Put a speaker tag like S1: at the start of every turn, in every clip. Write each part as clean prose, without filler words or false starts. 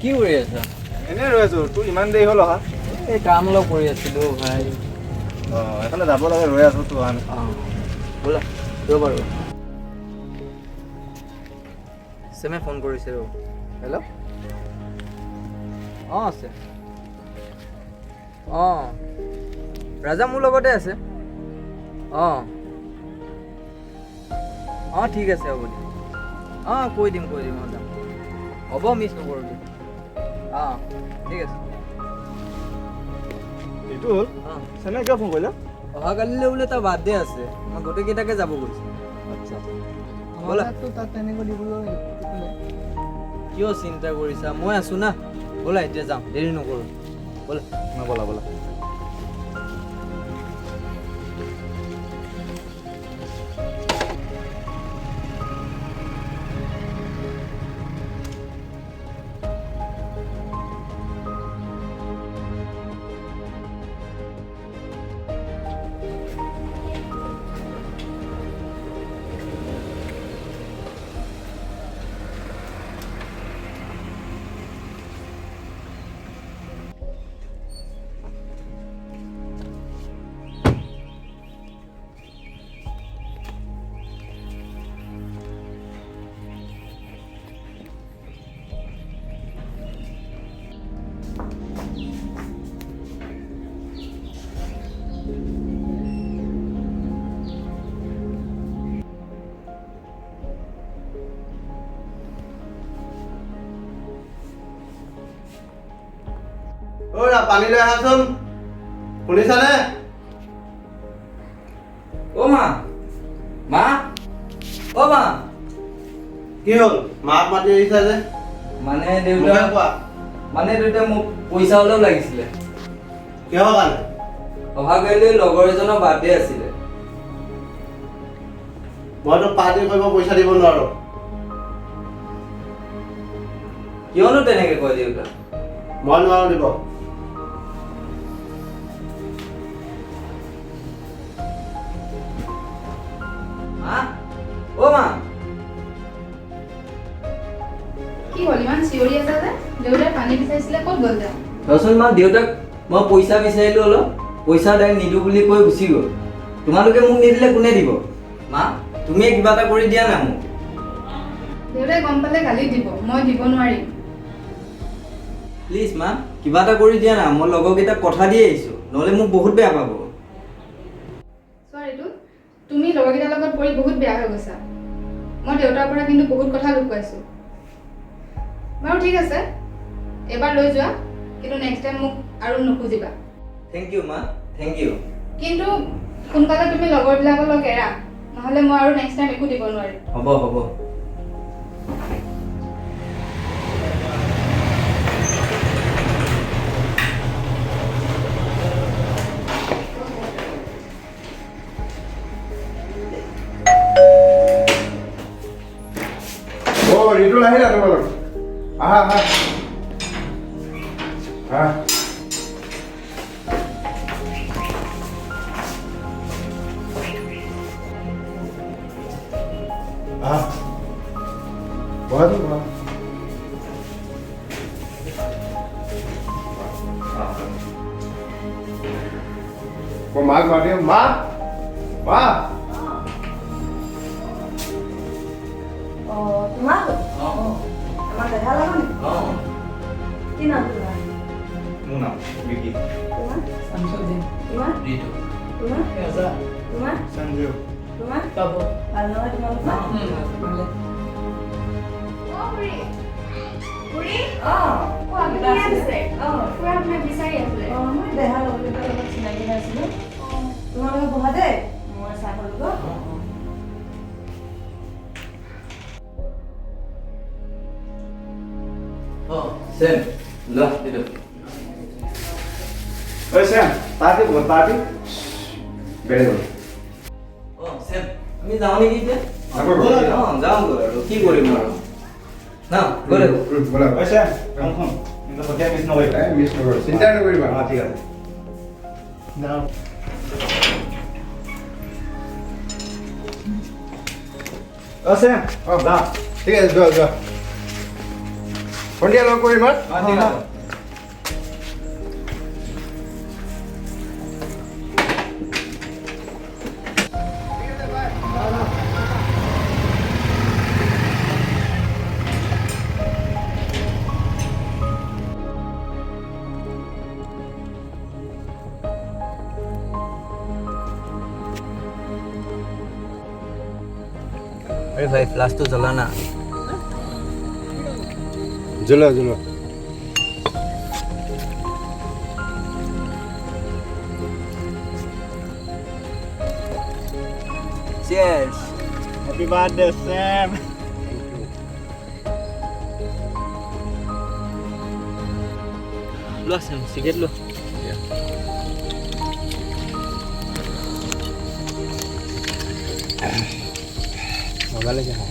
S1: কি কৰি আছা?
S2: এনেই ৰৈ আছো। তোৰ ইমান দেৰি হ'ল অহা?
S1: এই কাম অলপ কৰি আছিলো ভাই।
S2: অঁ, এইফালে যাব লাগে, ৰৈ আছো তোৰ কাৰণে।
S1: অঁ, ব'লা। ৰ'বা বাৰু, চেমে ফোন কৰিছে। ৰ'ব। হেল্ল', অঁ আছে। অঁ, ৰাজা মোৰ লগতে আছে। অঁ অঁ, ঠিক আছে, হ'ব দিয়া। অঁ, কৈ দিম, কৈ দিম। অঁ, যাম, হ'ব, মিছ নকৰোঁ দিয়া। অঁ, ঠিক আছে।
S2: এইটো হ'ল।
S1: অঁ।
S2: চেমে কিয় ফোন কৰিলে?
S1: অহাকালিলৈ বোলে তাৰ বাৰ্থডে আছে, মই গোটেইকেইটাকে যাব কৈছে।
S2: আচ্ছা।
S1: ব'লা।
S3: তাত তেনেকৈ দিবলৈ একো নাই।
S1: কিয় চিন্তা কৰিছা, মই আছো না। ব'লা, এতিয়া যাওঁ, দেৰি নকৰোঁ, ব'লা।
S2: অঁ, ব'লা ব'লা। ঐ, পানী লৈ আহাচোন। শুনিছানে?
S1: অ' মা, মা, অ' মা।
S2: কি হ'ল, মাক মাতি আহিছা যে?
S1: মানে
S2: মোকে
S1: দেউতা
S2: কোৱা।
S1: মানে দেউতা, মোক পইচা অলপ লাগিছিলে।
S2: কিহৰ কাৰণে?
S1: অহাকাইলৈ লগৰ এজনৰ বাৰ্থডে আছিলে।
S2: মইতো পাৰ্টি কৰিব পইচা দিব নোৱাৰো।
S1: কিয়নো তেনেকে কয় দেউতা?
S2: মই নোৱাৰো দিব।
S1: মা, অ' মা।
S4: কি হ'ল, ইমান চিঞৰি আছা যে? দেউতাই পানী বিচাৰিছিলে, ক'ত গ'ল তেওঁ?
S1: ৰচোন মা, দেউতাক মই পইচা বিচাৰিলো অলপ, পইচা ডাইৰেক্ট নিদো বুলি কৈ গুচি গ'ল। তোমালোকে মোক নিদিলে কোনে দিব? মা, তুমিয়ে কিবা এটা কৰি দিয়া না মোক।
S4: দেউতাই গম পালে গালি দিব, মই দিব নোৱাৰিম।
S1: প্লিজ মা, কিবা এটা কৰি দিয়া না। মই লগৰকেইটাক কথা দি আহিছোঁ, নহ'লে মোক বহুত বেয়া পাব।
S4: চোৱা ৰিতু, তুমি লগৰকেইটাৰ লগত পৰি বহুত বেয়া হৈ গৈছা। মই দেউতাৰ পৰা কিন্তু বহুত কথা লুকুৱাইছোঁ। বাৰু ঠিক আছে, এইবাৰ লৈ যোৱা, কিন্তু নেক্সট টাইম মোক আৰু নুখুজিবা।
S1: Thank U মা, thank U.
S4: কিন্তু সোনকালে তুমি লগৰবিলাকৰ লগ এৰা, নহ'লে মই আৰু নেক্সট টাইম একো দিব নোৱাৰিম।
S1: হ'ব হ'ব।
S5: অ' ৰিতুল, আহিলা তোমালোক? আহা আহা আহা। আহা, বহাচোন, বহা। মই মাক মাতিম। মা, মা।
S6: অঁ, তোমাৰ?
S1: অঁ।
S6: আমাৰ দেহা লাগো নেকি?
S1: অঁ।
S6: কি নাম তোমাৰ?
S2: মোৰ নাম বিকি।
S6: তোমাৰ?
S3: শামছুদ্দিন।
S6: তোমাৰ?
S1: ঋতু।
S6: তোমাৰ?
S3: ৰাজা।
S6: তোমাৰ?
S2: সঞ্জীৱ।
S6: তোমাৰ?
S3: পাব।
S6: ভাল নহয় তোমালোকৰ?
S3: ভালে।
S4: অ' খুৰী, খুৰী।
S6: অঁ।
S4: অ' আপুনি ইয়াত আছে?
S6: অঁ।
S4: খুৰা আপোনাক বিচাৰি আছিলে।
S6: অঁ, মই দেহা লগৰকেইটাৰ লগত চিনাকি হৈ আছিলোঁ। তোমালোকে বহা দেই, মই চাহ খালোঁ।
S1: অঁ চেম, লোৱা এইটো।
S2: ঐ চেম, পাৰ্টি ক'ত? পাৰ্টি
S5: বেলেগ হ'ল।
S1: অঁ চেম, আমি যাওঁ নেকি এতিয়া?
S5: আকৌ ব'লা।
S1: অঁ, যাওঁগৈ আৰু, কি কৰিম আৰু না, গ'লে।
S5: ব'লা।
S2: ঐ চেম, শুন শুন কিন্তু সতীয়া মিছ নকৰিবা।
S5: এই মিছ নকৰোঁ, চিন্তা নকৰিবা।
S2: অঁ, ঠিক আছে।
S3: যাওঁ।
S2: অ' চেম,
S5: অঁ।
S2: যাওঁ।
S5: ঠিক আছে, যোৱা যোৱা। সন্ধিয়া লগ কৰিম।
S1: অঁ, ঠিক আছে। अरे भाई, फ्लाश तो जलाना।
S5: জ্বলোৱা জ্বলোৱা।
S1: Cheers.
S2: Happy birthday, Sam.
S1: লোৱা চেম, চিগাৰেট লোৱা।
S5: মজা লাগিছে খাই।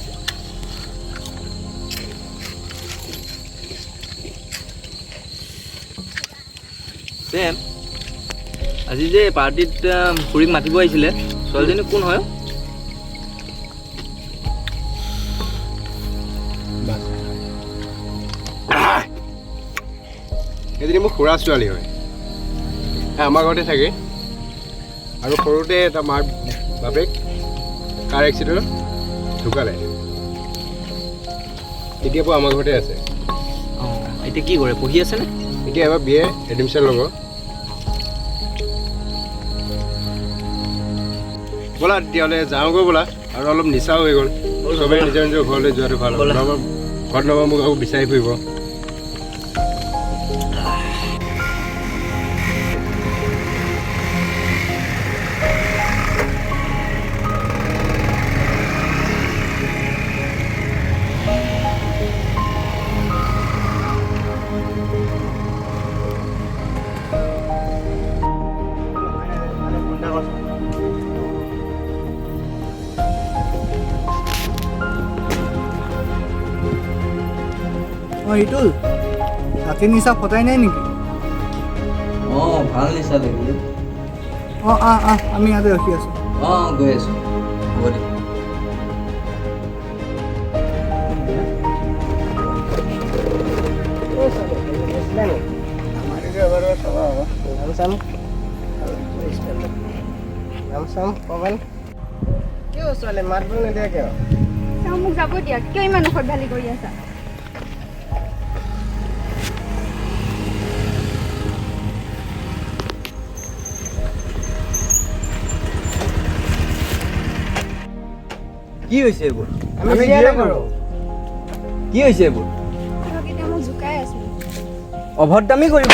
S1: চেম, আজি যে পাৰ্টিত খুৰীক মাতিব আহিছিলে, ছোৱালীজনী কোন হয়?
S5: বাছ, সেইজনী মোৰ খুৰা ছোৱালী হয়। তাই আমাৰ ঘৰতে থাকে আৰু সৰুতে এটা মাক বাপেক কাৰ এক্সিডেণ্টত ঢুকালে। তেতিয়াৰ পৰা আমাৰ ঘৰতে আছে।
S1: অঁ, এতিয়া কি কৰে, পঢ়ি আছেনে?
S5: এতিয়া এবাৰ বি এ এডমিশ্যন ল'ব। ব'লা তেতিয়াহ'লে যাওঁগৈ ব'লা, আৰু অলপ নিচাও হৈ গ'ল। চবেই নিজৰ নিজৰ ঘৰলৈ যোৱাটো ভাল হ'ব।
S1: ব'লা।
S5: নহ'ব ঘৰত, নহ'ব মোক আকৌ বিচাৰি ফুৰিব।
S3: অঁ ৰিতুল, ৰাতি নিচা ফটাই নাই নেকি?
S1: অঁ, ভাল নিচা লাগিলে।
S3: অঁ, আহ আহ, আমি ইয়াতে ৰখি আছোঁ।
S1: অঁ, গৈ আছোঁ, হ'ব দে।
S2: নাম চাম ক'বান কিয়? ছোৱালী মাত বোল নিদিয়া কিয়?
S4: মোক যাব দিয়া, কিয় ইমান অসভ্যালি কৰি আছা?
S1: কি হৈছে এইবোৰ?
S2: আমি বিয়া নকৰোঁ।
S1: কি হৈছে এইবোৰ?
S4: এতিয়া মোক জোকাই আছো?
S1: অভদ্ৰামি কৰিব?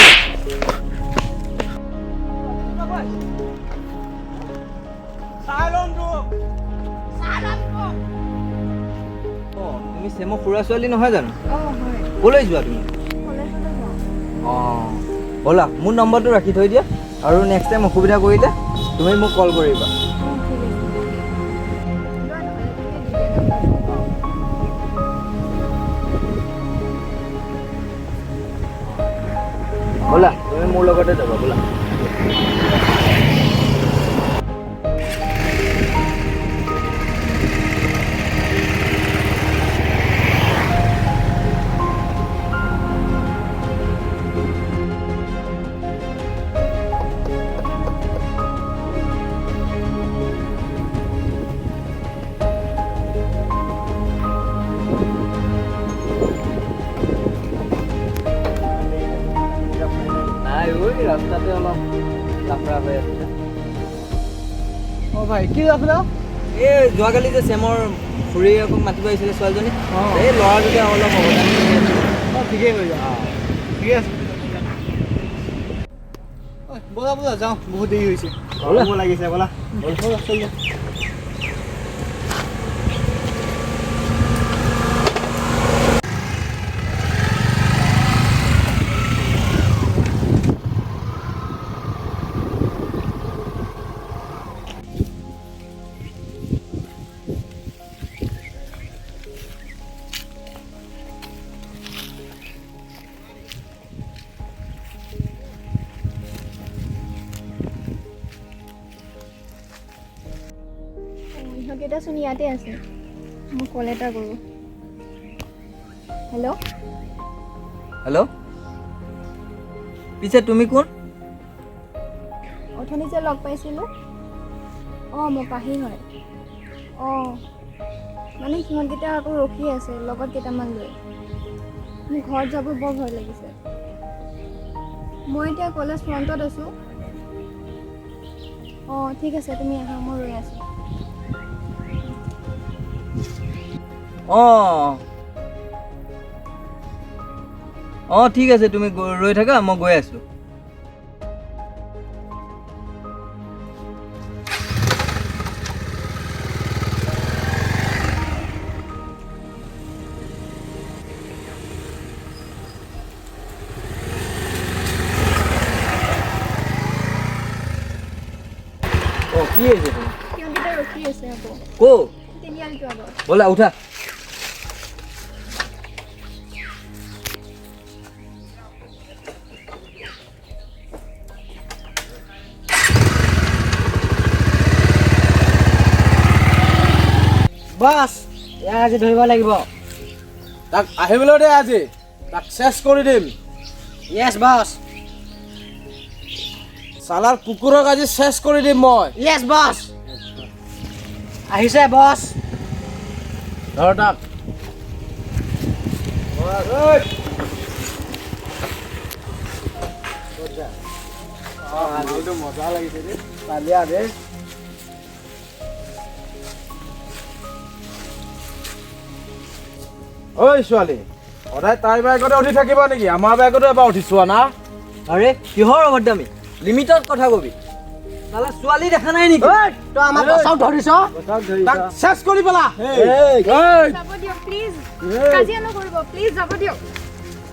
S1: অঁ, তুমি চেমৰ খুৰা ছোৱালী নহয় জানো?
S4: অঁ, হয়।
S1: ক'লৈ যোৱা তুমি?
S4: কলেজলৈ যাওঁ।
S1: অঁ, ব'লা, মোৰ নম্বৰটো ৰাখি থৈ দিয়া আৰু নেক্সট টাইম অসুবিধা কৰিলে তুমি মোক কল কৰিবা।
S4: অঁ, ঠিক আছে। লোৱা নহ'লে, তুমি দি দিয়া নাম্বাৰটো।
S1: ব'লা, তুমি মোৰ লগতে যাবা, ব'লা। নাই ঐ, ৰাস্তাতে অলপ লাফৰা হৈ আছিলে।
S3: অঁ ভাই, কি আছিলে?
S1: এই যোৱাকালি যে চেমৰ খুৰীয়েকক মাতিব আহিছিলে ছোৱালীজনী,
S3: অঁ।
S1: এই ল'ৰাটোকে অলপ অৱদান কৰি আছিলে।
S3: অঁ, ঠিকেই কৰিছা, ঠিকে আছে। ঐ, ব'লা ব'লা যাওঁ, বহুত দেৰি হৈছে।
S2: গৰমো লাগিছে, ব'লা।
S3: ব'লা, চল যাওঁ।
S4: ইহঁতকেইটাচোন ইয়াতে আছে, মই কল এটা কৰোঁ। হেল্ল'।
S1: হেল্ল', পিছে তুমি কোন?
S7: অথনি যে লগ পাইছিলোঁ। অঁ, মই পাহি হয়। অঁ, মানে সিহঁতকেইটা আকৌ ৰখি আছে লগত কেইটামান লৈ। মোৰ ঘৰত যাব বৰ ভয় লাগিছে। মই এতিয়া কলেজ ফ্ৰণ্টত আছোঁ। অঁ, ঠিক আছে, তুমি আহা, মই ৰৈ আছোঁ।
S1: অঁ অঁ, ঠিক আছে, তুমি ৰৈ থাকা, মই গৈ আছোঁ। অঁ, কি হৈছে তোমাৰ?
S7: সিহঁতকেইটা ৰখি আছে আকৌ।
S1: ক'ত?
S7: তিনিআলিটো আগত।
S1: ব'লা, উঠা।
S2: বাছ, ইয়াক আজি ধৰিব লাগিব।
S8: তাক আহিবলৈ দে, আজি তাক চেচ কৰি দিম।
S2: য়েছ বছ।
S8: চালাৰ কুকুৰক আজি চেচ কৰি দিম মই।
S2: য়েছ বছ। আহিছে বছ।
S8: ধৰ তাক।
S5: মজা লাগিছে দেই, পালিয়া দে।
S8: ঐ ছোৱালী, সদায় তাইৰ বাইকতে উঠি থাকিবা নেকি? আমাৰ বাইকতো এবাৰ উঠি চোৱা না।
S1: আৰে কিহৰ অভদ্ৰামি, লিমিটত কথা কবি। চালা ছোৱালী দেখা নাই নেকি?
S2: তই আমাৰ বছক ধৰিছ?
S8: তাক চেচ কৰি পেলা।
S7: যাব দিয়ক প্লিজ, কাজিয়া নকৰিব প্লিজ, যাব দিয়ক।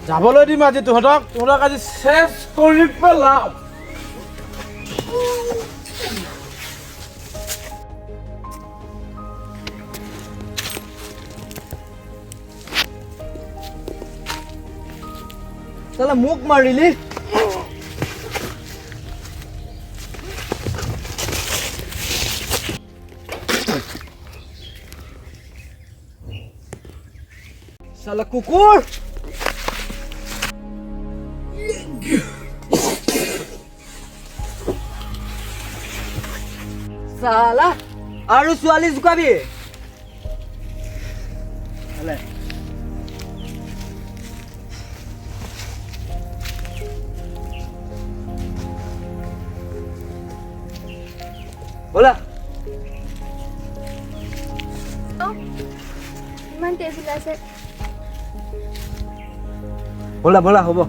S8: যাবলৈ দিম আজি তহঁতক, তহঁতক আজি চেচ কৰি পেলাম।
S1: চালা মোক মাৰিলি? চালা কুকুৰ! চালা আৰু ছোৱালী জোকাবি। ব'লা।
S7: অঁ, ইমান তেজ ওলাইছে।
S1: ব'লা ব'লা, হ'ব।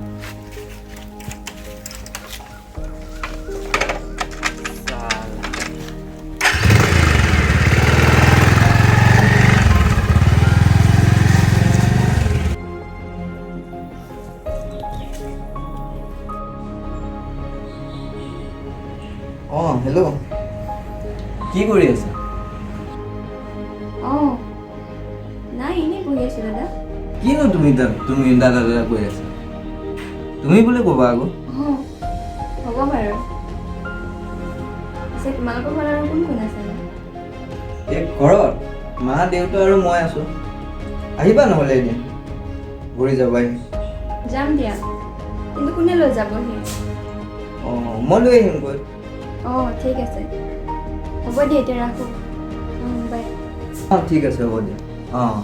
S1: অঁ, হেল্ল', কি কৰি আছা?
S7: অঁ, নাই, এনেই বহি আছোঁ দাদা।
S1: কিনো তুমি তুমি দাদা দাদা কৈ আছা? তুমি বোলে ক'বা আকৌ।
S7: অঁ, হ'ব বাৰু। পিছে তোমালোকৰ ঘৰত আৰু কোন কোন আছে?
S1: এই ঘৰত মা দেউতা আৰু মই আছোঁ। আহিবা নহ'লে এদিন, ঘূৰি যাবা আহি।
S7: যাম দিয়া, কিন্তু কোনে লৈ যাবহি?
S1: অঁ, মই লৈ আহিম গৈ।
S7: অঁ, ঠিক আছে, হ'ব দিয়া, এতিয়া ৰাখোঁ। বাই।
S1: অঁ, ঠিক আছে, হ'ব দিয়া। অঁ,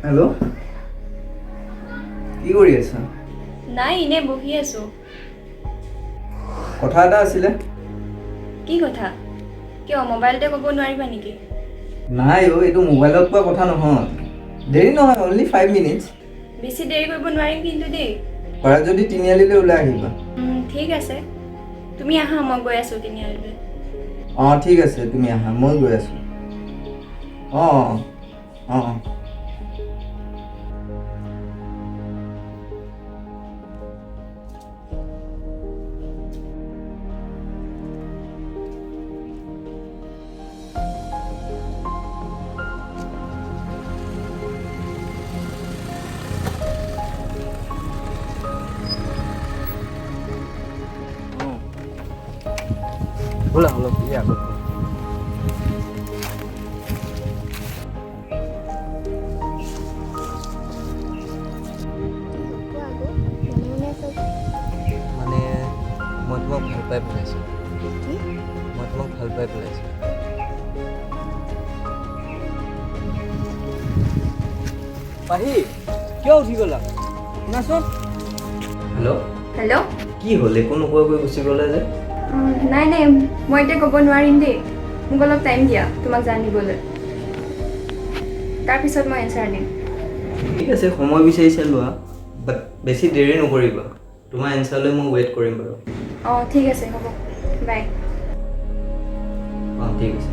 S1: হেল্ল', কি কৰি আছা?
S7: নাই, এনেই বহি আছোঁ।
S1: কথা এটা আছিলে।
S7: কি কথা? কিয় মোবাইলতে ক'ব নোৱাৰিবা নেকি?
S1: নাই অ', এইটো মোবাইলত কোৱা কথা নহয়। দেৰি নহয়, অনলি 5 মিনিটছ।
S7: বেছি দেৰি কৰিব নোৱাৰিম কিন্তু দেই।
S1: পাৰা যদি তিনিআলিলৈ ওলাই আহিবা।
S7: ঠিক আছে, তুমি আহা, মই গৈ আছোঁ তিনিআলিলৈ।
S1: অঁ, ঠিক আছে, তুমি আহা, মই গৈ আছোঁ। অঁ অঁ অঁ। ব'লা, অলপ এই আগত। মই তোমাক ভাল পাই পেলাইছোঁ।
S7: কি?
S1: মই তোমাক ভাল পাই পেলাইছোঁ। পাহি, কিয় উঠি গ'লা? শুনাচোন। হেল্ল'।
S7: হেল্ল'।
S1: কি হ'ল, একো নোকোৱাকৈ গুচি গ'লা যে?
S7: নাই নাই, মই এতিয়া ক'ব নোৱাৰিম দেই। মোক অলপ টাইম দিয়া তোমাক জানিবলৈ, তাৰপিছত মই এনচাৰ দিম।
S1: ঠিক আছে, সময় বিচাৰিছা লোৱা, বাট বেছি দেৰি নকৰিবা। তোমাৰ এনচাৰলৈ মই ৱেইট কৰিম বাৰু।
S7: অঁ ঠিক আছে, হ'ব, বাই।
S1: অঁ ঠিক আছে।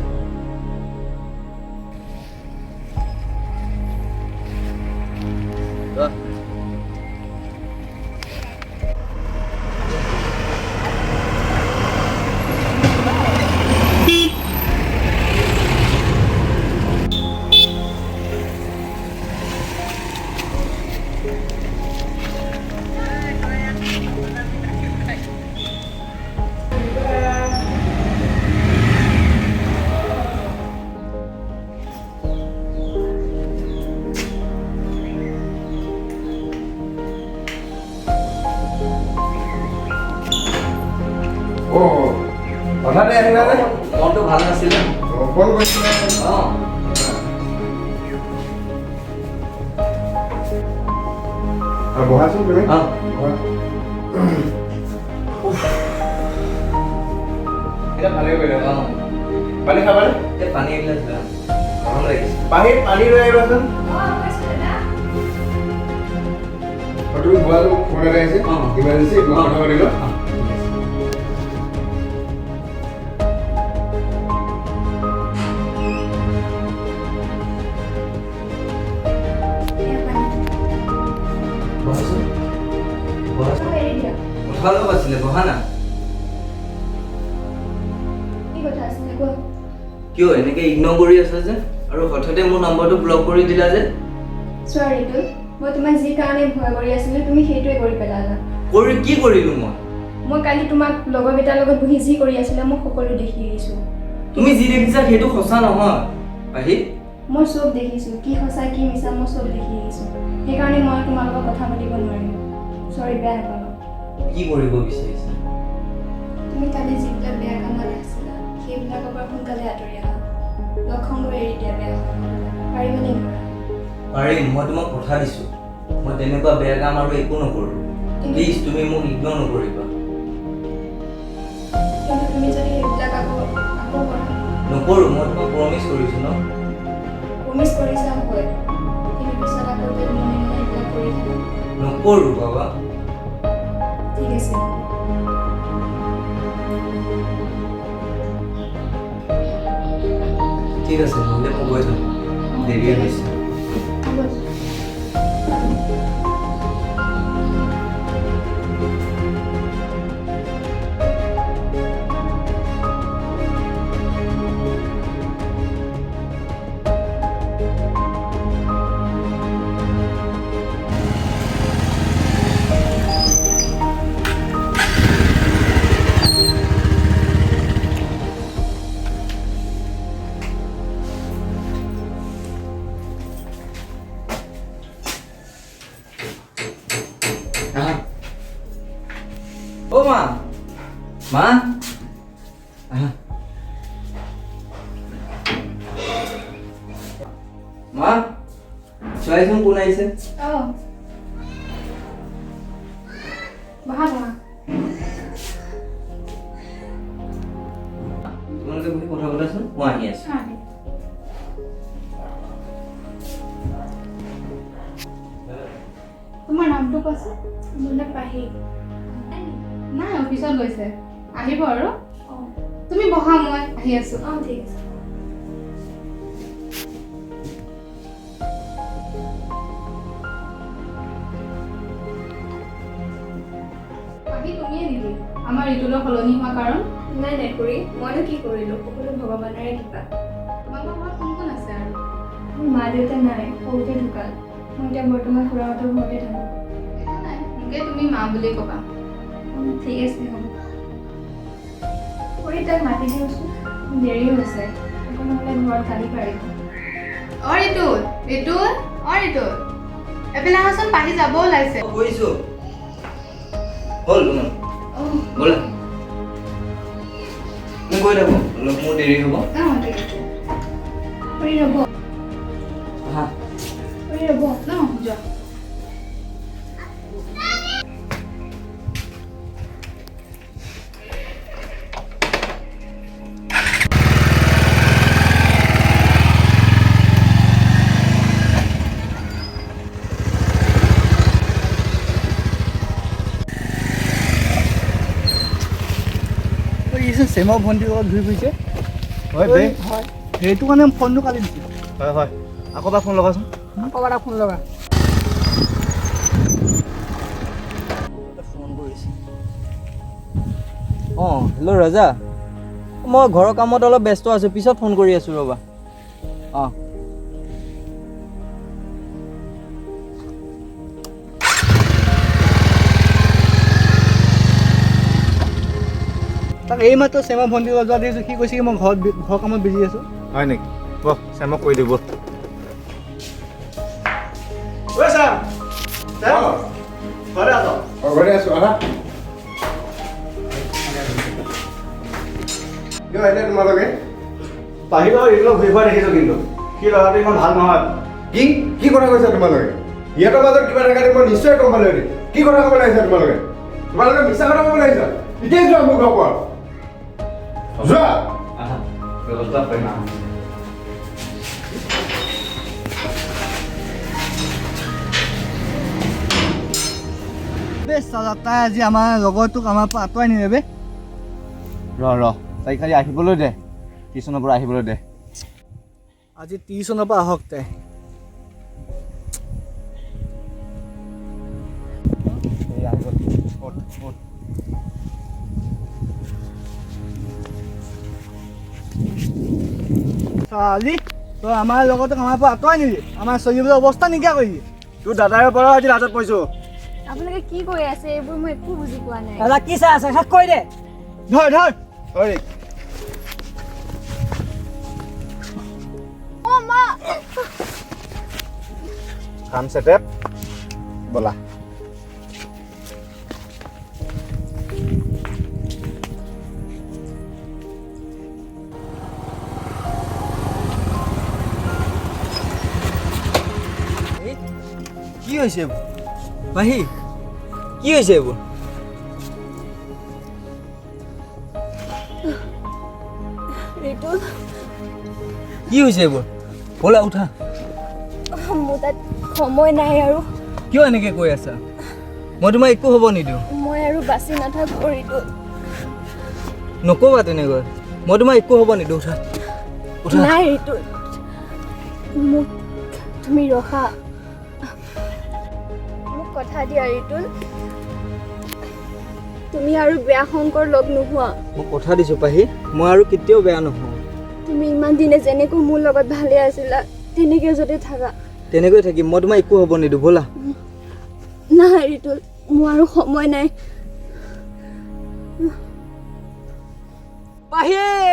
S5: হঠাতে আহিলা যে?
S1: মনটো ভাল নাছিলে।
S5: ফোন কৰিছিলে।
S1: অঁ।
S5: বহাচোন তুমি।
S1: অঁ।
S5: এতিয়া ভালেই কৰিলা।
S1: অঁ।
S5: পানী খাবানে?
S1: এই পানী এগিলাচ লোৱা, গৰম লাগিছে।
S5: পাহি, পানী লৈ আহিবাচোন। তুমি বহাচোন, ফোন এটা আহিছে, ইমাৰ্জেঞ্চি, মই কথা পাতি লওঁ।
S1: কথা অলপ আছিলে, বহা না। কিয় এনেকে ইগন'ৰ কৰি আছা যে, আৰু হঠাতে মোৰ নম্বৰটো ব্লক কৰি দিলা যে?
S7: চোৱা ৰিতুল, মই তোমাক যি কাৰণে ভয় কৰি আছিলোঁ তুমি সেইটোৱে কৰি পেলালা।
S1: কৰি কি কৰিলোঁ মই?
S7: মই কালি তোমাক লগৰকেইটাৰ লগত বহি যি কৰি আছিলা মই সকলো দেখি আহিছোঁ।
S1: তুমি যি দেখিছা সেইটো সঁচা নহয় পাহি।
S7: মই চব দেখিছোঁ, কি সঁচা কি মিছা মই চব দেখি আহিছোঁ। সেইকাৰণে মই তোমাৰ লগত কথা পাতিব নোৱাৰিম। চৰি, বেয়া নাপাবা।
S1: কি কৰিব বিচাৰিছা?
S7: তুমি কালি যিবিলাক বেয়া কামত আছিলা সেইবিলাকৰ পৰা সোনকালে আঁতৰি আহা। লগ সংগ এৰি দিয়া, বেয়া সংগবিলাক। পাৰিবানে নোৱাৰা?
S1: পাৰিম, মই তোমাক কথা দিছোঁ, মই তেনেকুৱা বেয়া কাম আৰু একো নকৰোঁ। প্লিজ তুমি মোক ইগন'ৰ নকৰিবা।
S7: কিন্তু তুমি যদি সেইবিলাক আকৌ আকৌ কৰা?
S1: নকৰোঁ, মই তোমাক প্ৰমিছ কৰিছোঁ ন।
S7: প্ৰমিছ কৰিছা হয়, কিন্তু পিছত আকৌ যদি মনে মনে সেইবিলাক কৰি থাকা?
S1: নকৰোঁ বাবা।
S7: ঠিক আছে।
S1: ঠিক আছে, নহ'লে মই গৈ থাকোঁ, দেৰি হৈছে। অ' মা, মা, আহা। মা, চোৱাইচোন কোন আহিছে।
S4: অঁ, বহা বহা।
S1: তোমালোকে বহি কথা পাতাচোন, মই আহি আছো।
S4: তোমাৰ নামটো কোৱাচোন?
S7: মোৰ নাম পাহি।
S4: নাই, অফিচত গৈছে, আহিব আৰু। তুমি বহা, মই আহি আছো।
S7: অঁ ঠিক আছে।
S4: পাহি, তুমিয়ে নেকি আমাৰ ৰিতুলৰ সলনি হোৱা কাৰণ?
S7: নাই নাই খুৰী, মইনো কি কৰিলোঁ, সকলো ভগৱানৰে কৃপা।
S4: তোমালোকৰ ঘৰত কোন কোন আছে আৰু?
S7: মোৰ মা দেউতা নাই, সৰুতে ঢুকাল। মই এতিয়া বৰ্তমান খুৰাহঁতৰ ঘৰতে থাকোঁ।
S4: একো নাই, মোকে তুমি মা বুলি ক'বা।
S7: ঠিক আছে, হ'ব। খুৰী, তাক মাতি দিওঁচোন, দেৰি হৈছে, আকৌ নহ'লে ঘৰত গালি পাৰিব।
S4: অ ৰিতুল, ৰিতুল, অ ৰিতুল, এফালে আহাচোন, পাহি যাব ওলাইছে।
S1: গৈছোঁ। হ'ল তোমাৰ? ব'লা। গৈ থাকোঁ, অলপ মোৰ দেৰি হ'ব।
S4: অঁ ঠিক আছে।
S7: খুৰী ৰ'ব।
S1: আহা।
S7: খুৰী ৰ'ব।
S4: অঁ যোৱা।
S3: চেমৰ ভণ্টিৰ লগত ঘূৰি ফুৰিছে।
S8: হয় বে।
S3: হয়, সেইটো কাৰণে ফোনটো কালি দিছোঁ।
S8: হয় হয়, আকৌ এবাৰ ফোন লগাচোন।
S3: আকৌ এবাৰ ফোন লগা।
S1: ফোন কৰিছে। অঁ হেল্ল' ৰাজা, মই ঘৰৰ কামত অলপ ব্যস্ত আছোঁ, পিছত ফোন কৰি আছোঁ ৰ'বা। অঁ
S3: তাক এইমাত্ৰ চেমৰ ভণ্টিৰ লগত যোৱা দেখিছোঁ, সি কৈছে কি মই ঘৰত ঘৰৰ কামত বিজি আছোঁ।
S8: হয় নেকি? বহ, চেমক কৈ দিব।
S5: ঘৰতে আছোঁ। আহা। কিয় আহিলে তোমালোকে?
S8: পাহি লগত এইবিলাক ঘূৰি ফুৰা দেখিছোঁ, কিন্তু সি ল'ৰাটো ইমান ভাল নহয়।
S5: কি কি কথা কৈছা তোমালোকে? ইহঁতৰ মাজত কিবা থকা মই নিশ্চয় গম পালোহেঁতেন। কি কথা ক'বলৈ আহিছা তোমালোকে? তোমালোকে মিছা কথা ক'বলৈ আহিছা। এতিয়াই যোৱা মোৰ ঘৰৰ পৰা, যোৱা।
S8: ব্যৱস্থা কৰিম। আহা।
S3: বে চালা, তাই আজি আমাৰ লগৰটোক আমাৰ পৰা আঁতৰাই নিলে বে।
S8: ৰ ৰ, তাইক খালি আহিবলৈ দে, টিউচনৰ পৰা আহিবলৈ দে।
S3: আজি টিউচনৰ পৰা আহক তাই।
S8: এই আহি গ'ল। উঠ উঠ।
S3: চালি, তই আমাৰ লগৰটোক আমাৰ পৰা আঁতৰাই নিলি, আমাৰ চলিবলৈ অৱস্থা নাইকিয়া কৰিলি।
S8: তোৰ দাদাৰ পৰা আজি লাজত পৰিছোঁ।
S7: আপোনালোকে কি কৰি আছে এইবোৰ মই একো বুজি পোৱা নাই।
S1: দাদা কি চাই আছে? শেষ কৰি দে।
S3: ধৰ ধৰ।
S7: অঁ মা।
S8: কাম চেটেপ, ব'লা।
S1: কি হৈছে এইবোৰ? পাহি, কি হৈছে এইবোৰ?
S7: ৰিতুল,
S1: কি হৈছে এইবোৰ? ব'লা উঠা।
S7: মোৰ তাত সময় নাই আৰু।
S1: কিয় এনেকৈ কৈ আছা? মই তোমাক একো হ'ব নিদিওঁ।
S7: মই আৰু বাচি নাথাকোঁ ৰিতুল।
S1: নক'বা তেনেকৈ, মই তোমাক একো হ'ব নিদিওঁ। উঠা উঠা।
S7: নাই ৰিতুল, মোক তুমি ৰখা। মোক কথা দিয়া ৰিতুল, তুমি আৰু বেয়া শংকৰ লগ নোহোৱা।
S1: মই কথা দিছোঁ পাহি, মই আৰু কেতিয়াও বেয়া নহওঁ।
S7: তুমি ইমান দিনে যেনেকৈ মোৰ লগত ভালে আছিলা, তেনেকৈ যদি থাকা।
S1: তেনেকৈ থাকিম, মই তোমাক একো হ'ব নিদিওঁ। ব'লা।
S7: নাই ৰিতুল, মোৰ আৰু সময় নাই।
S1: পাহি।